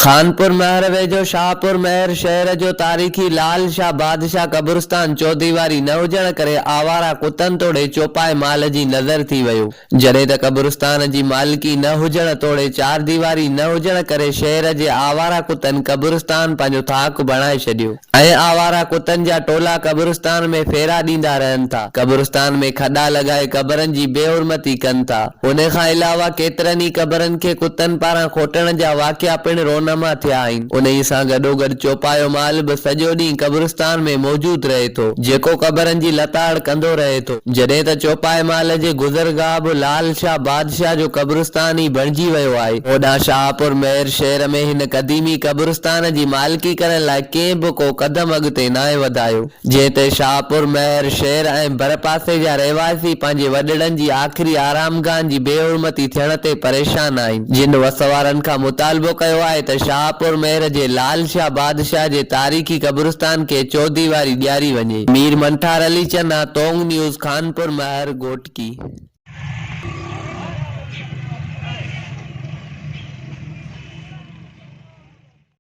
خانپور مهر ويجهو شاهپور مهر شهر جو تاريخي لال شاهه بادشاهه قبرستان چوديواري نه هجڻ ڪري آواره ڪتن توڙي چوپائي مال جي نظر ٿي ويو. جڏهن ته قبرستان جي مالڪي نه هجڻ توڙي چارديواري نه هجڻ ڪري شهر جي آواره ڪتن قبرستان پنهنجو ٿاڪ بڻائي ڇڏيو ۽ آواره ڪتن جا ٽولا قبرستان ۾ ڦيرا ڏيندا رهن ٿا. قبرستان ۾ کڏا لڳائي قبرن جي بي حرمتي ڪن ٿا. ان کان علاوه ڪيترن ئي قبرن کي ڪتن پاران کوٽڻ جا واقعا پڻ رونما ٿيا آهن. انهيء سان گڏوگڏ چوپايو مال به سڄو ڏينهن قبرستان ۾ موجود رهي ٿو، جيڪو قبرن جي لتاڙ ڪندو رهي ٿو. جڏهن ته چوپائي مال جي گذرگاهه به لال شاهه بادشاهه جو قبرستان ئي بڻجي ويو آهي. هوڏانهن شاهپور مير شهر ۾ هن قديمي قبرستان جي مالڪي ڪرڻ لاء ڪنهن به ڪو قدم اڳتي ناهي وڌايو. جنهن تي شاهپور مهر شهر ۽ ڀرپاسي جا رهواسي پنهنجي وڏڙن جي آخري آرامگاهن جي بي حرمتي ٿيڻ تي پريشان آهن، جن وس وارن کان مطالبو ڪيو آهي ته شاهپور مهر جي لال شاهه بادشاهه جي تاريخي قبرستان کي چوديواري ڏياري وڃي. مير منٺار علي چنا، تونگ نيوز، خانپور مهر، گهوٽڪي.